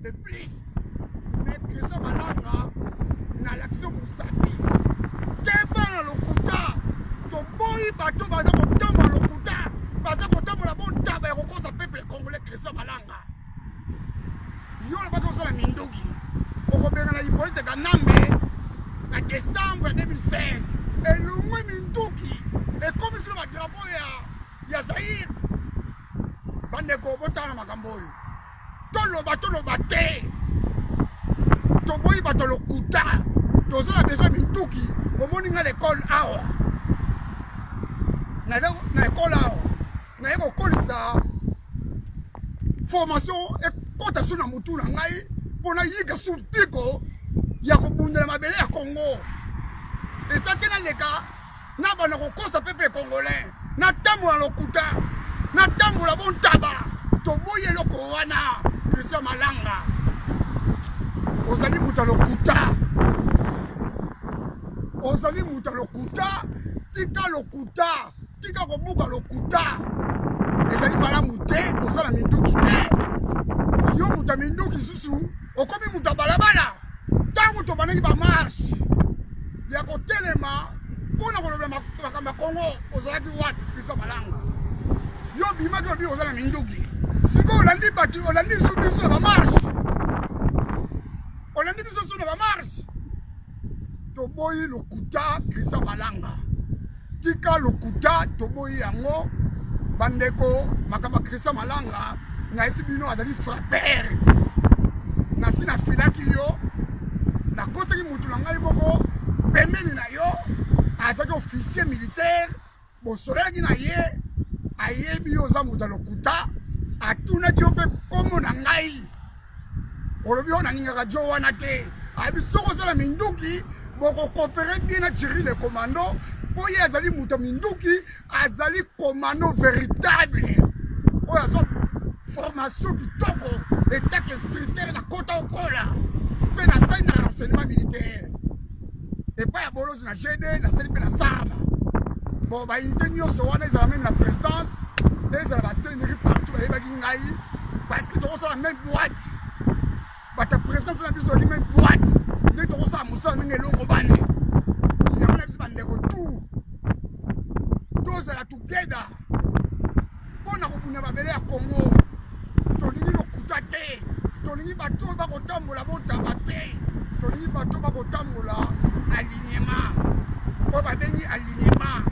De plus, mais Christian Malanga nalakisi yo mosapi. Keba na lokuta, toboyi bato baza kotambola lokuta, baza kotambola bontaba ya kokosa peuple congolais. Christian Malanga, yo olobaki osala minduki, okobengana Hippolyte Kanambe na décembre 2016, elongwe minduki ekomisi no badrapo ya Zaire. Bandeko, botala makambo oyo, toloba toloba te, toboyi bato lokuta, toza na besoin minduki. Omoni nga na ekole awa, naza na ekole awa, naye kokolisa formation ekota su na mutu na ngai mpo nayika su mpiko ya kobundela mabele ya Congo. Eza te naleka nabanda kokosa peuple congolais, natambola lokuta, natambola bontaba. Toboyi eloko wana. Christian Malanga, ozali moto ya lokuta, ozali moto ya lokuta. Tika lokuta, tika kobuka lokuta, ezali malamu te. Oza na minduki te, yo moto ya minduki susu okomi moto ya balabala. Ntango tobandaki bamarshe ya kotelema mpo na kolobela makambo ya Kongo, ozalaki wapi? Christian Malanga, yo bimaki obi oza na minduki, sikoyo olandi bato, olandi su biso na bamarshe, olandi biso su na bamarshe. Toboyi lokuta. Christian Malanga, tika lokuta, toboyi yango. Bandeko, makambo ya Christian Malanga nayesi bino, azali frapper. Nasi nafilaki yo, nakotaki mutu na ngai moko pembeni na yo, azalaki officier militaire, bosololaki na ye, ayebi yo oza moto ya lokuta. Atunaki yo mpe nkombo na ngai, olobi oyo nalingaka jo wana te. Ayebi soki oza na minduki, bokokopere bien na Thierry le commando, mpo ye azali moto ya minduki, azali commando véritable oyo azwa formation kitoko etake instructeur na kota okola mpe nasali na renseignement militaire epai ya Bolozi na GD, nasali mpe na Sarma. Bon, baunité nyonso wana ezala même na présidence, ezala baseneri partout, bayebaki ngai parce que tokosala même boîte. Bato ya présidence na biso toyaki même boîte, nde tokosala mosala ndenge elongo bane. Yango na biso bandeko, tout tozala together mpo na kobunda mabele ya Kongo. Tolingi lokuta te, tolingi bato oyo bakotambola botaba te, tolingi bato bakotambola alignement, oyo babengi alignement.